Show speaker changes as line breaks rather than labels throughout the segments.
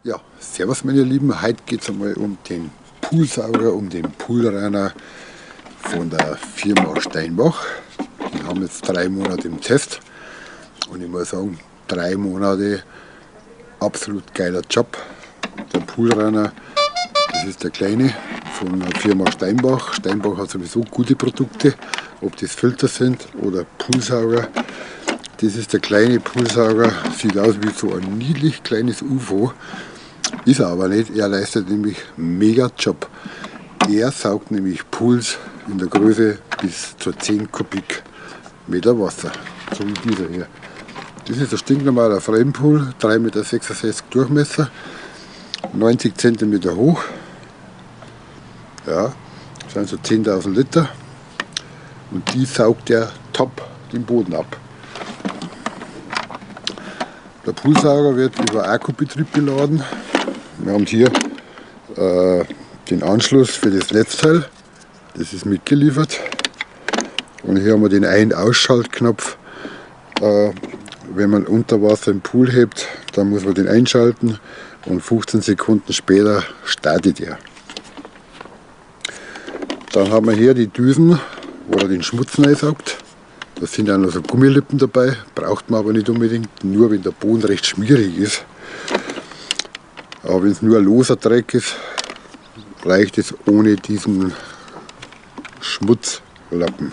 Ja, servus meine Lieben, heute geht es einmal um den Poolsauger, um den Poolrunner von der Firma Steinbach. Den haben jetzt 3 Monate im Test und ich muss sagen, 3 Monate absolut geiler Job. Der Poolrunner, das ist der kleine von der Firma Steinbach. Steinbach hat sowieso gute Produkte, ob das Filter sind oder Poolsauger. Das ist der kleine Poolsauger, sieht aus wie so ein niedlich kleines UFO. Ist er aber nicht, er leistet nämlich mega Job. Er saugt nämlich Pools in der Größe bis zu 10 Kubikmeter Wasser, so wie dieser hier. Das ist ein stinknormaler Fremdpool, 3,66 Meter Durchmesser, 90 Zentimeter hoch. Ja, das sind so 10.000 Liter. Und die saugt er top den Boden ab. Der Poolsauger wird über Akkubetrieb geladen. Wir haben hier den Anschluss für das Netzteil, das ist mitgeliefert. Und hier haben wir den Ein-Ausschaltknopf. Wenn man unter Wasser im Pool hebt, dann muss man den einschalten und 15 Sekunden später startet er. Dann haben wir hier die Düsen, wo er den Schmutz reinsaugt. Da sind auch noch so Gummilippen dabei, braucht man aber nicht unbedingt, nur wenn der Boden recht schmierig ist. Aber wenn es nur ein loser Dreck ist, reicht es ohne diesen Schmutzlappen.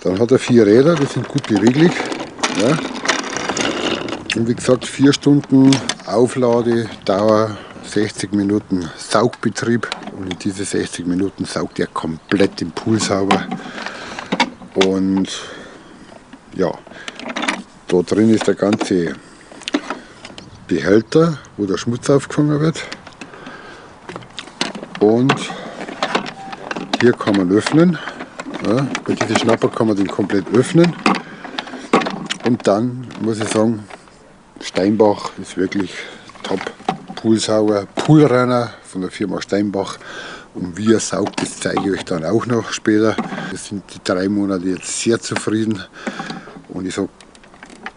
Dann hat er 4 Räder, die sind gut beweglich. Ja. Und wie gesagt, 4 Stunden Aufladedauer, 60 Minuten Saugbetrieb. Und in diese 60 Minuten saugt er komplett den Pool sauber. Und ja, da drin ist der ganze Behälter, wo der Schmutz aufgefangen wird. Und hier kann man öffnen. Ja, bei diesem Schnapper kann man den komplett öffnen. Und dann muss ich sagen, Steinbach ist wirklich top. Poolsauger, Poolrunner von der Firma Steinbach. Und wie er saugt, das zeige ich euch dann auch noch später. Wir sind die 3 Monate jetzt sehr zufrieden. Und ich sag,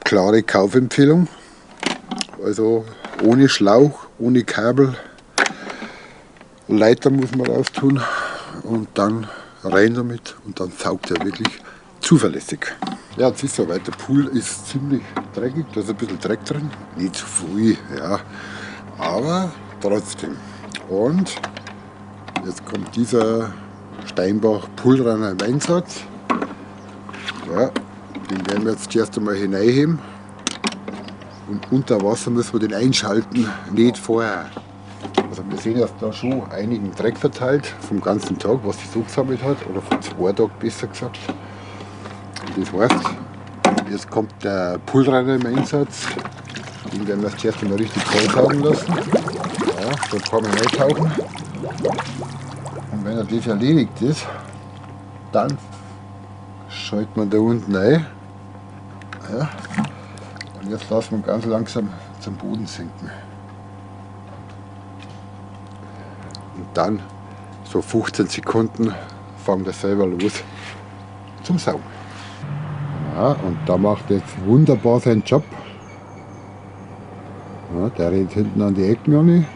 klare Kaufempfehlung. Also ohne Schlauch, ohne Kabel. Leiter muss man raus tun und dann rein damit und dann saugt er wirklich zuverlässig. Ja, jetzt ist soweit. Der Pool ist ziemlich dreckig, da ist ein bisschen Dreck drin. Nicht zu viel, ja, aber trotzdem. Und jetzt kommt dieser Steinbach Poolrunner im Einsatz. Ja, den werden wir jetzt zuerst einmal hineinheben. Und unter Wasser müssen wir den einschalten, nicht vorher. Also wir sehen jetzt da schon einigen Dreck verteilt vom ganzen Tag, was sich so gesammelt hat, oder von 2 Tagen besser gesagt. Und das heißt, jetzt kommt der Poolrunner im Einsatz. Den werden wir zuerst einmal richtig voll saugen lassen. Ja, da kann man reintauchen. Und wenn er das erledigt ist, dann schaltet man da unten ein. Ja. Und jetzt lassen wir ihn ganz langsam zum Boden sinken. Und dann, so 15 Sekunden, fängt er selber los zum Saugen. Ja, und da macht jetzt wunderbar seinen Job. Ja, der rennt hinten an die Ecken an. Und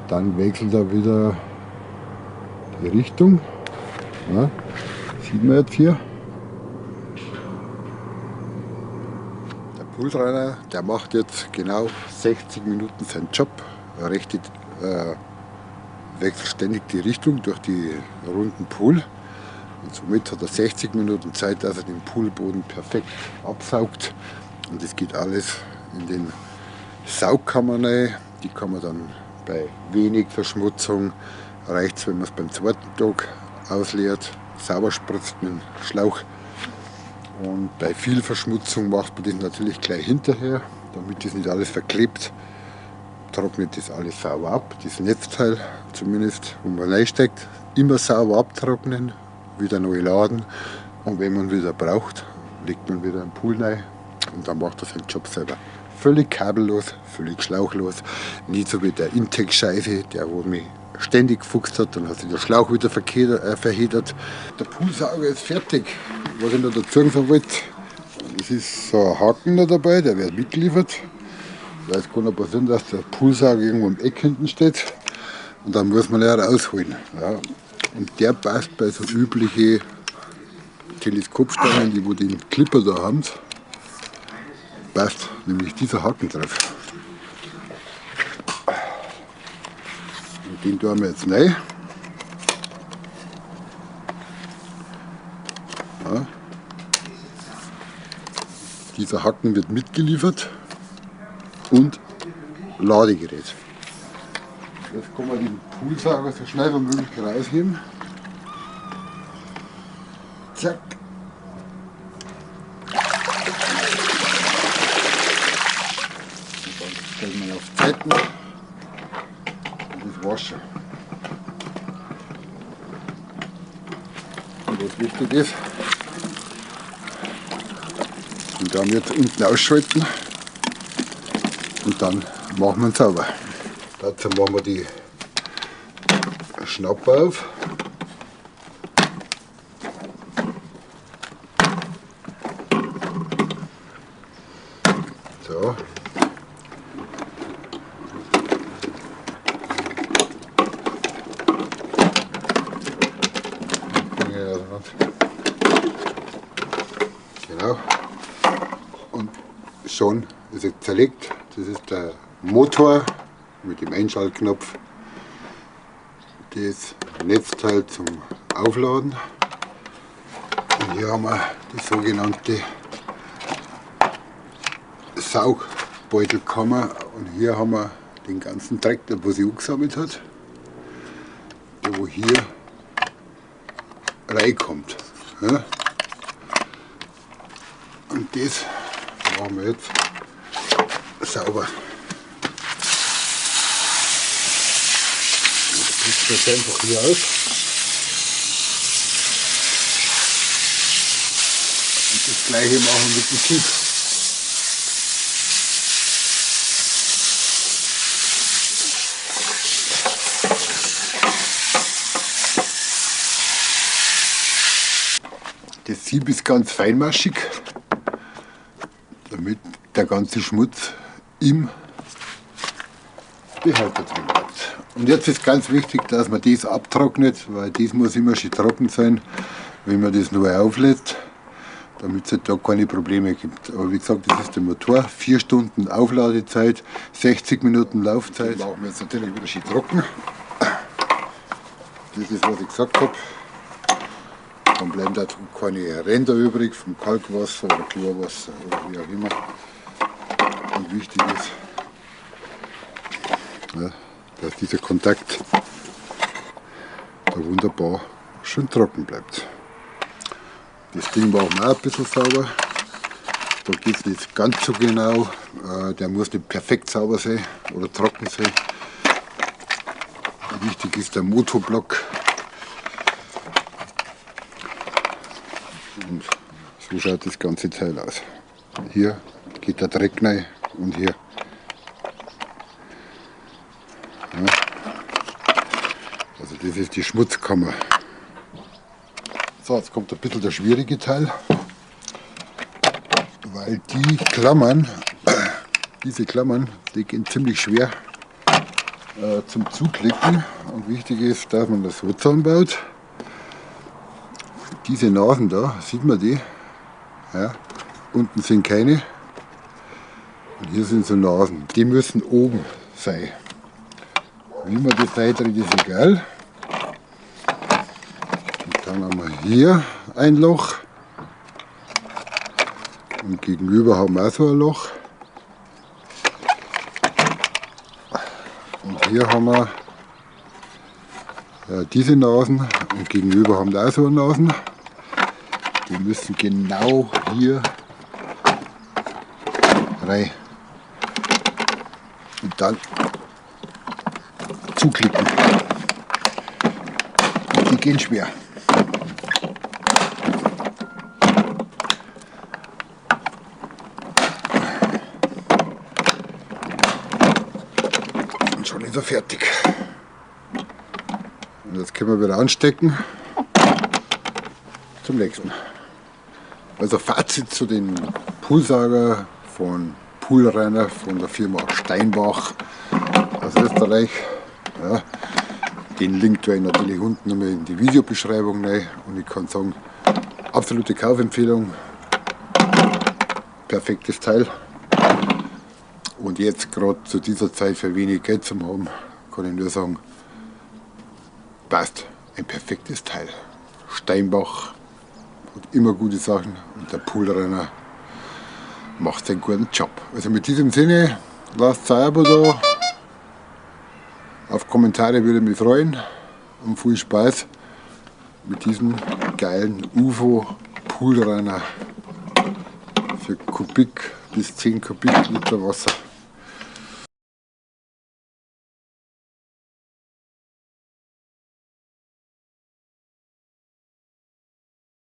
dann wechselt er wieder die Richtung. Ja, sieht man jetzt hier. Der Poolrunner, der macht jetzt genau 60 Minuten seinen Job. Er wechselt ständig die Richtung durch die runden Pool. Und somit hat er 60 Minuten Zeit, dass er den Poolboden perfekt absaugt. Und das geht alles in den Saugkammern rein. Die kann man dann bei wenig Verschmutzung, reicht's, wenn man's beim zweiten Tag ausleert, sauber spritzt mit dem Schlauch. Und bei viel Verschmutzung macht man das natürlich gleich hinterher, damit das nicht alles verklebt. Trocknet das alles sauber ab, das Netzteil zumindest, wo man reinsteckt, immer sauber abtrocknen, wieder neu laden und wenn man wieder braucht, legt man wieder einen Pool rein und dann macht er seinen Job selber. Völlig kabellos, völlig schlauchlos, nicht so wie der Intex-Scheiße, der wo mich ständig gefuchst hat, dann hat sich der Schlauch wieder verhedert. Der Poolsauger ist fertig. Was ich noch dazu sagen wollte, es ist so ein Haken noch dabei, der wird mitgeliefert. Weil es kann ja passieren, dass der Poolsauger irgendwo im Eck hinten steht und dann muss man ja rausholen. Ja. Und der passt bei so üblichen Teleskopstangen, die wo den Clipper da haben, passt nämlich dieser Haken drauf. Und den tun wir jetzt rein. Ja. Dieser Haken wird mitgeliefert und Ladegerät. Jetzt kann man den Poolsauger so schnell wie möglich rausheben. Zack. Und dann stellen wir ihn auf die Seiten und das war's schon. Und was wichtig ist, und dann jetzt unten ausschalten und dann machen wir ihn sauber. Dazu machen wir die Schnappe auf. So. Genau. Und schon ist er zerlegt. Das ist der Motor mit dem Einschaltknopf, das Netzteil zum Aufladen. Und hier haben wir die sogenannte Saugbeutelkammer und hier haben wir den ganzen Dreck, der was sich angesammelt hat, der wo hier reinkommt. Ja. Und das machen wir jetzt sauber. Das geht einfach hier auf. Und das gleiche machen wir mit dem Sieb. Das Sieb ist ganz feinmaschig, damit der ganze Schmutz im Behälter drin bleibt. Und jetzt ist ganz wichtig, dass man das abtrocknet, weil das muss immer schön trocken sein, wenn man das neu auflädt, damit es halt da keine Probleme gibt. Aber wie gesagt, das ist der Motor, 4 Stunden Aufladezeit, 60 Minuten Laufzeit. Das machen wir jetzt natürlich wieder schön trocken. Das ist, was ich gesagt habe. Dann bleiben da keine Ränder übrig vom Kalkwasser oder Chlorwasser oder wie auch immer. Und wichtig ist, ja, dass dieser Kontakt da wunderbar schön trocken bleibt. Das Ding machen wir auch ein bisschen sauber. Da geht es nicht ganz so genau. Der muss nicht perfekt sauber sein oder trocken sein. Wichtig ist der Motorblock. Und so schaut das ganze Teil aus. Hier geht der Dreck rein und hier. Ja. Also das ist die Schmutzkammer. So, jetzt kommt ein bisschen der schwierige Teil, weil die Klammern, diese Klammern, die gehen ziemlich schwer zum Zuklicken. Und wichtig ist, dass man das so zusammenbaut. Diese Nasen da, sieht man die? Ja, unten sind keine. Und hier sind so Nasen. Die müssen oben sein. Wie man das reindreht, ist egal. Und dann haben wir hier ein Loch. Und gegenüber haben wir auch so ein Loch. Und hier haben wir diese Nasen. Und gegenüber haben wir auch so eine Nasen. Die müssen genau hier rein. Und dann zuklicken. Die gehen schwer. Und schon ist er fertig. Und jetzt können wir wieder anstecken. Zum nächsten. Also Fazit zu den Poolsauger von Poolrunner von der Firma Steinbach aus Österreich. Ja, den Link tue ich natürlich unten nochmal in die Videobeschreibung rein und ich kann sagen, absolute Kaufempfehlung, perfektes Teil. Und jetzt gerade zu dieser Zeit für wenig Geld zum haben, kann ich nur sagen, passt, ein perfektes Teil. Steinbach hat immer gute Sachen und der Poolrunner macht seinen guten Job. Also mit diesem Sinne, lasst ein Abo da. Auf Kommentare würde ich mich freuen und viel Spaß mit diesem geilen UFO Poolrunner für Kubik bis 10 Kubikliter Wasser.